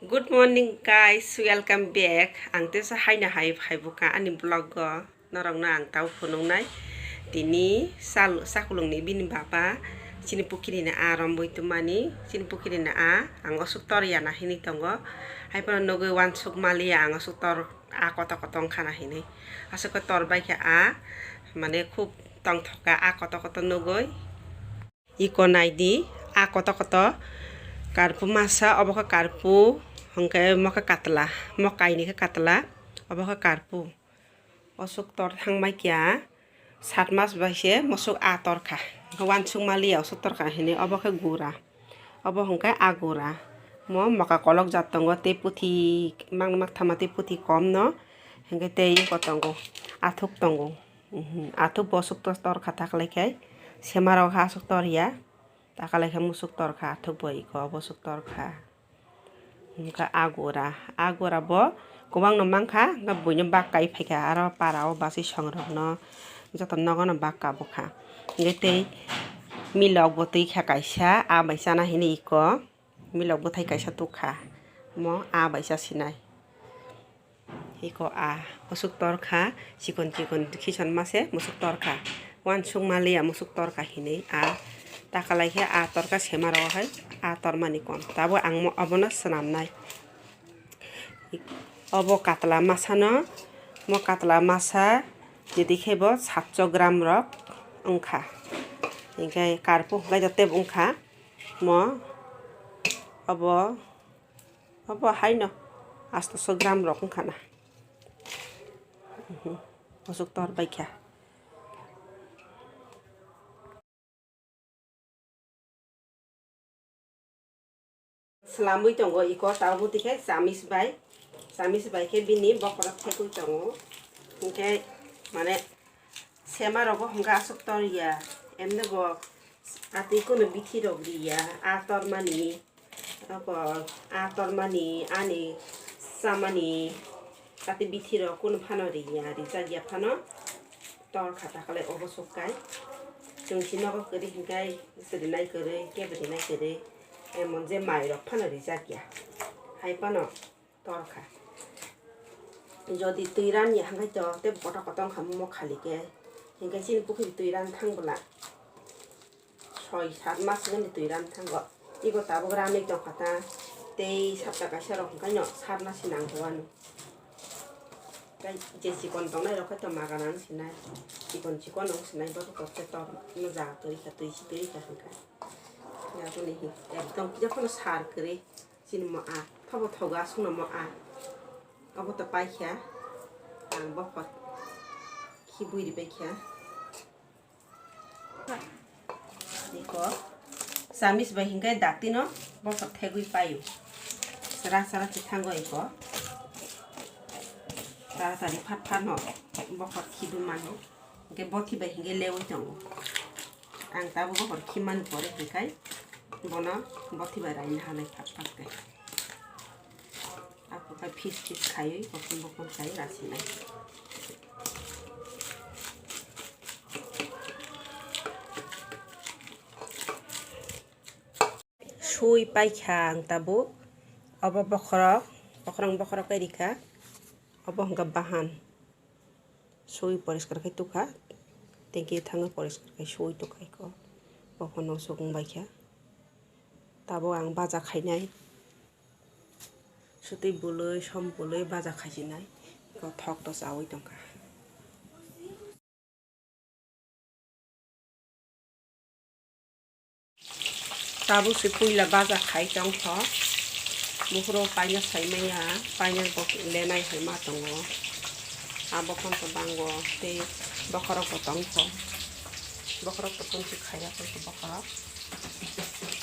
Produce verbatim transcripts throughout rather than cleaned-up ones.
Good morning guys, welcome back. Ang teisa haino hai phaibuka ani vlog o. Norokno ang tau phunuknai. Tini sal-, sakulungni bini baba chini pukirini a romboi tongmani. Chini pukirini a ang osuk tor ya na hinwi tongo. Haiphano nugwi uansuk maliya ang osuk tor a koto koto wngkha na hinwi. Aswk khe tor bai khe a mane khub tongthok kha a koto koto nugwi. Iko naidi, a koto koto karpu masa, obo khe karpu, hwnkhe omo khe katla, omo kainwi khe katla, obo khe karpu. Osuk tor thangbai kha, sat mas bai se mosuk a tor kha. Uansuk maliya osuk tor kha hinwi, obo khe gura, obo hwnkhe a gura. Omo moka kolok jat tongo, tei puthi mangna makthama tei puthi kom no, hwnkhe tei iko tongo, athuk tongo. Mhm, athuk bo aswk tor, tor kha, ta kwlai khe sema rok ha aswk tor ya, ta kwlai khe musuk tor kha, athuk bo iko obo aswk tor kha. Hwnkhe a gura, a gura bo kwbang no mankha, hwnkhe buino bak kai phaikha, aro para o bachwi song rok no joto nogo no bak kabukha. Hwnkhe tei milok bo twi kha kaisa, a bai chana hinwi iko. Milok bwthai kaisa tukha, omo a bai cha sinai. Iko a, musuk tor kha, chikon chikon khison mase musuk tor kha. Uansuk maliya musuk tor kha hinwi a, ta kwlai khe a tor kha sema rok hai, a tormani kom. Tabuk ang mo-, obono swnamnai. Obo katla masano, mo katla masa, jadi khe bo satso gram rok wngkha. Hingkhe karpu hwnkhe tei wngkha. Mo obo, obo haino astoso gram rok wngkha na. Mhm. Aswk tor bai kha. Swlamwi tongo iko tabuk twi khe chamis bai, chamis bai khe bini bokhorok thekwi tongo. Hinkhe mane sema rogo hwnkhe aswk tor ya, emne bo atwi kunu bithi rok ri ya, a tormani. Abo a tormani, ani chamani, tei bithi rok kunu phano ri ya, rijak ya phano, tor kha ta kwlai obo suk kai. Chwng si nogo kwrwi hinkai, rinai kwrwi, kebo rinai kwrwi, emon je mai rok phano rijak ya. Hai phano tor kha. Jodi twi ran ya hwnkhe to tei kotor kotor wngkha mo khali khe, hinkai chini pukhiri twi ran thang bwla. Soi sat mas hwnwi twi ran thango. Iko tabuk ranwi tongkha ta. Tei sapta kaisa rok hwnkhe no sarna se nang khe uanu. Tei je chikon tongnai rok khe to magana wng sinai. Chikon chikon wng sinai, bohrok khe tor no jaga kwrwi kha, twi si kwrwi kha hwnkhe. Yakuni hi ekdom kisa phano sar kwrwi. Chini mo a thobo thogo aswkno mo a. Obo to paikha. Ang bokhor khibwi ribaikha. Iko chamis bai hinkai dakti no bokhor thegwi paio. Sra sra se thango iko. Taratari phat phat no bokhor khidu mano. Hinke bothi bai hinke lewi tongo. Ang tabuk bokhor khimani pore hinkai bono bothi bai raina hanai phat phat khe. Aphuru khe phis phis khaiwi, bokhon bokhon khaiwi rasinai. Sui paikha ang tabuk. Obo bokhorok, bokhorok bokhorok khe rikha. Obo hwnkha bahan. Sui poriskar khe tukha. Tengki thangwi poriskar khe sui tukha iko. Bokhorno sukung baikha. Tabuk ang baja khainai. Sutwi bwlwi, som bwlwi baja khaisinai. Iko thok to chawi tongkha. Tabuk se puila baja khai tongkho. Buphuru paina sai manya, paina bo lenai hai ma tongo. Abo phano bango tei bokhorok bo tongkho. Bokhorok to kunchi khaiya khe bokhorok.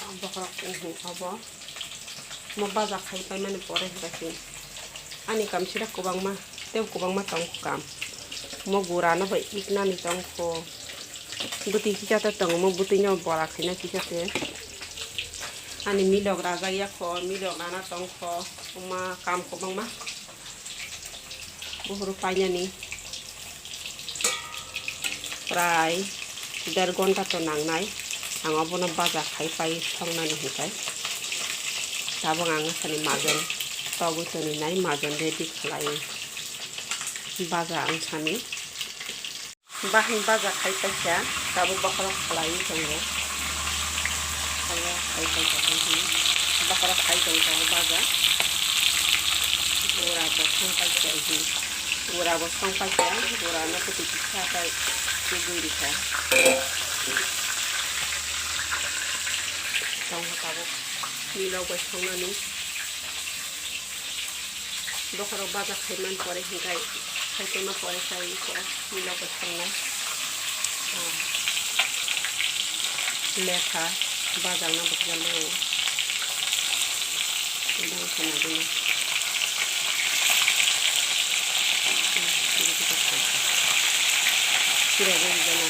Bokhorok, uhum, obo. Mo baja khai paimani pore hinkhe ani kam sida kwbangma, tei kwbangma tongkho kam. Mo gurano bai iknani tongkho. Bwtwi kisa ta tongo, mo bwtwino bora khaina kisa te. Ani milok rajak ya kho, milok rana tongkho. Oma kam kwbangma. Buphuru painani prai der ghonta to nangnai. Ang obono baja khai pai songnani hinkai. Tabuk ang sani majon. Tobwi toni nai majon ready khlai. Baja ang sani. Bahai baja khai paikha, tabuk bokhorok khlaiwi tongo. Abo khai paikha tongkhe, bokhorok khai tongo tabuk baja. Bura bo song paikha hi. Bura bo song paikha, bura no kwtwi kisa tai tubui rikha. Tongo tabuk milok bai songnani. Bokhorok baja khaiman pore hinkhai khaitongma pore chai khe milok bai songnai. Ah, lekha bajakna bwkha le o. Bang khana dino. Sira rijana.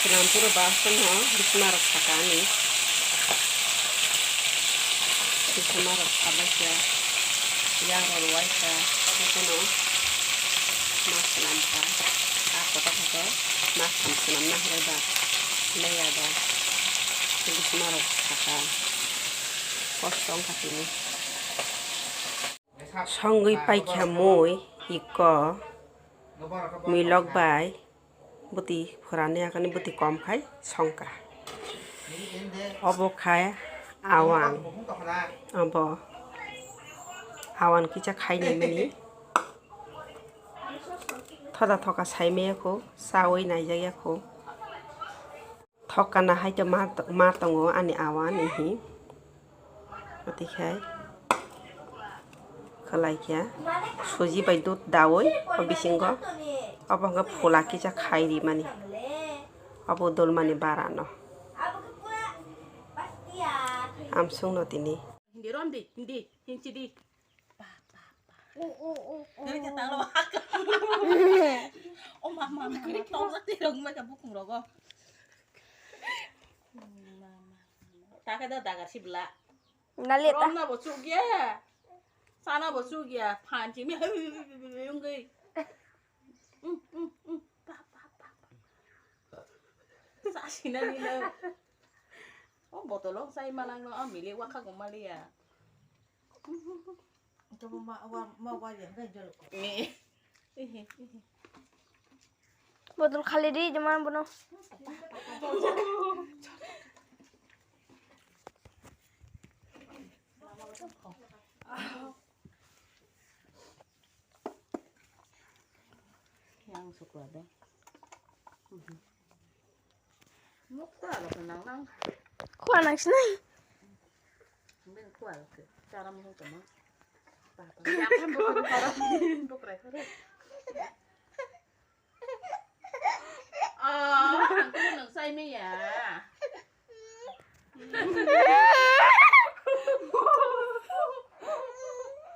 Sinampuro bus no bismarok saka ani. Bismarok sabaikha, yarok rwbaikha, haikhe no ma swnamkha. A kotor kotor ma sam swnamna hinwi ba leya ba bismarok saka. Kosto wngkha tini. Songwi paikha mui iko milok bai bwtwi phurani yakani bwtwi kom khai songkha. Obo khai awan, obo awan kisa khaini mani thoda thoka saimaya kho, chawi naijak ya kho. Thokana hai khe ma, ma tongo ani awa ani hi. Ati khai khlai khe suji bai dud dawi o bisingo obo hwnkhe phola kisa khai rimani obo dolmani bara no. Amsung no tini. Hindi rom di, hindi, hinchi di. Pa, pa, pa. Gari kata lo hak. Oh, mama, mama, tong sa tirong ma ka bukung rogo. Mama, mama. Taka da dagar si bela. Nali ta. Rom na bo chuk ya. Sana bo chuk ya. Phan chi mi. Yung gay. Mm, mm, mm. Pa, pa, pa, pa. Sa sina ni lo. Oh, botol o sai malang no. Ah, mili wakha gumali ya. Botol khali di, jema bono. Yang sukla de. Mukta lo nang nang. Khua nang sinai. Bin khua lo ke. Cara mo tama. Papa. Ya kan bukra. Bukra. Oh, ang ko nang sai me ya.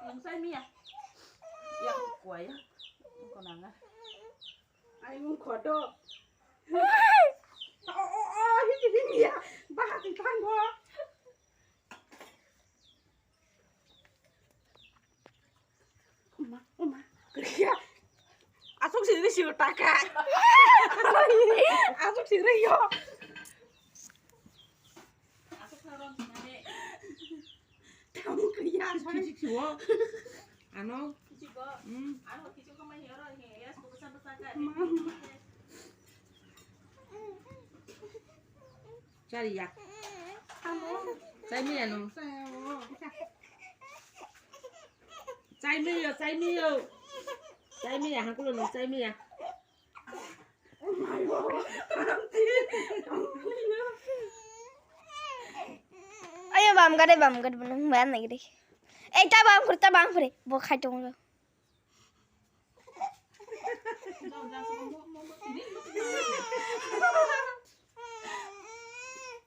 Nang sai me ya. Ya khua ya. Ko nang a. Ai mung khodo. Oh, oh, oh, hini, hini ya. Bahati thango. Uma, uma. Kriya. Asuk sini sih taka. Asuk sini yo. Asuk sarong sini. Kamu kriya. Kichik siwo. Ano. Kichik go. Hmm. Ano kichik ko mai yoro he. Yes, ko besa besa ka. Mama. Chari ya. Chai miya no. Chai miya, chai miya. Chai miya, hakulo no, chai miya. Ayo bam gade, bam gade, bam gade. Ei, ta bam kore, ta bam kore. Bo khai tong lo.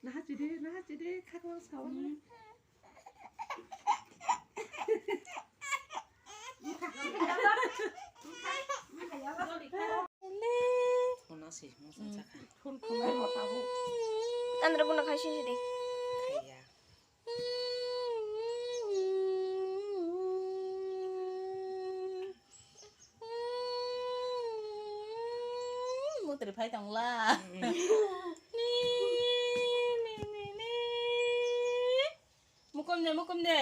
Naha chide, naha chide, khaklo sawa. Andra kuna khai sini deh. Mutri phai tongla. Ni, ni, ni, ni. Mukum de, mukum de.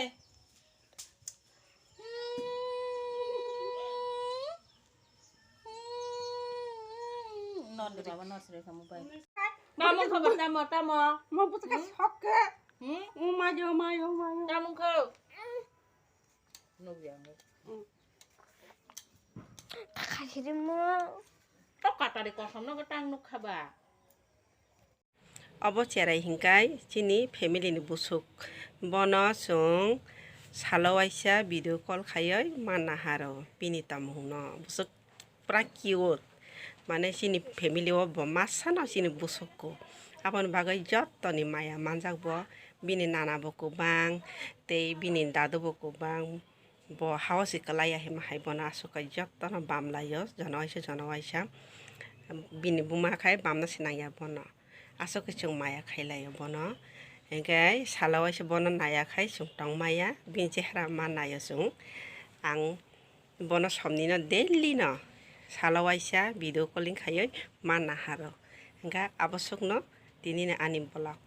Non de baba, non sere kamu bai. Tamo khabar, tamo, tamo. Mo butuka sokke. Hmm? O mayo, mayo, mayo. Tamo kho. Nugya mo. Khasiri mo. Tok katari kosom no gotang nuk khaba. Obo cherai hinkai chini family ni busuk. Bono chwng salo waisa video call khaioi manna haro bini tongmung no. Busuk pura cute. Mane chini family o bo masa no chini busuk ko. Aboni bagwi joto ni maya manjak bo. Bini nana bo kwbang tei bini dadu bo kwbang. Bo hao se kwlai ya hima hai bono aswk kai jotono bam laio, jono waisa, jono waisa. Bini buma khai bamna se nangya bono. Aswk khe chwng maya khai laio bono. Hinkhe salo waisa bono naya khai chwng tong maya, bini chehra ma naio chwng. Ang bono somni no daily no salo waisa video calling khaioi ma naharo. Hinkhe abo swkno tini ni ani vlog.